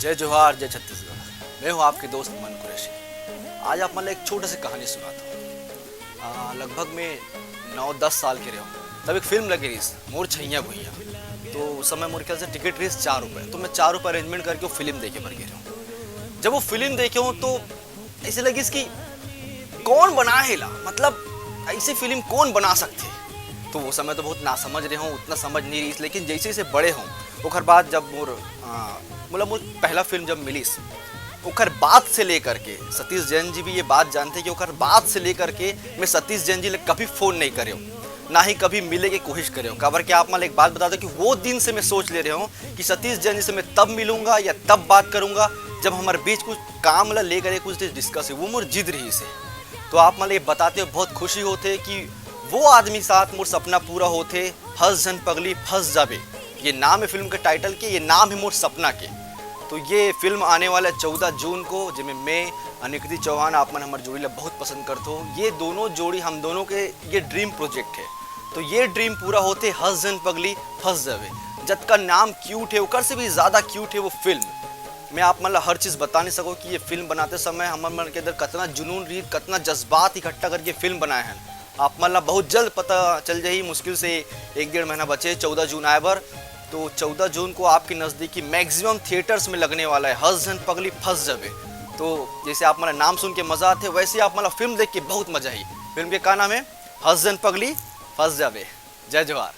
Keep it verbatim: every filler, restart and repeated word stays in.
जय जोहार, जय छत्तीसगढ़। मैं हूँ आपके दोस्त मन कुरैशी। आज आप मन ला एक छोटे से कहानी सुनाता हूँ। आ, लगभग मैं नौ दस साल के रहे हूँ, तब एक फिल्म लगे रहिस, मोर छैया भुइया। तो उस समय मोर ख्याल से टिकट रहिस चार रुपये, तो मैं चार रुपये अरेंजमेंट करके वो फिल्म देखे बर गे रहे हूँ। जब वो फिल्म देखे हूँ तो ऐसे लगिस कि कौन बनाए हे ला, मतलब ऐसे फिल्म कौन बना सकथे। तो वो समय तो बहुत नासमझ रहे हूँ, उतना समझ नहीं रहिस, लेकिन जैसे जैसे बड़े हूँ, ओकर बाद जब मोर, आ, मतलब मोर पहला फिल्म जब मिलिस, ओकर बाद से लेकर के सतीश जैन जी भी ये बात जानथे कि ओकर बाद से लेकर के मैं सतीश जैन जी ले कभी फोन नहीं करे हूँ, ना ही कभी मिले के कोशिश करे हूँ। काबर कि आप मन ला एक बात बता दो कि वो दिन से मैं सोच ले रहे हूँ कि सतीश जैन जी से मैं तब मिलूंगा या तब बात करूंगा जब हमारे बीच कुछ काम ला लेकर के कुछ डिस्कस हो। वो मोर जिद रहिस हे। तो आप मन ला ये बताते हुए बहुत खुशी होथे कि वो आदमी साथ मोर सपना पूरा होथे। हँस झन पगली फँस जाबे, ये नाम है फिल्म के टाइटल के, ये नाम है मोर सपना के। तो ये फिल्म आने वाला है चौदह जून को, जेमे मैं, अनिकृति चौहान, आप मन हमर जोड़ी ला बहुत पसंद करथो। ये दोनों जोड़ी, हम दोनों के ये ड्रीम प्रोजेक्ट है। तो ये ड्रीम पूरा होथे हँस झन पगली फँस जाबे। जतका नाम क्यूट है, ओकर से भी ज़्यादा क्यूट है वो फिल्म। मैं आप मन ला हर चीज़ बता नहीं सकूँ कि ये फिल्म बनाते समय हमर मन के अंदर कतना जुनून रहिस, कतना जज्बात इकट्ठा करके फिल्म बनाए हैं। आप मन ला बहुत जल्द पता चल जाही, मुश्किल से एक डेढ़ महीना बचे चौदह जून आए बर। तो चौदह जून को आपके नज़दीकी मैक्सिमम थिएटर्स में लगने वाला है हँस झन पगली फँस जाबे। तो जैसे आप मन ला नाम सुन के मज़ा आथे, वैसे ही आप मन ला फिल्म देख के बहुत मज़ा आई। फिल्म के का नाम है? हँस झन पगली फँस जाबे। जय जोहार।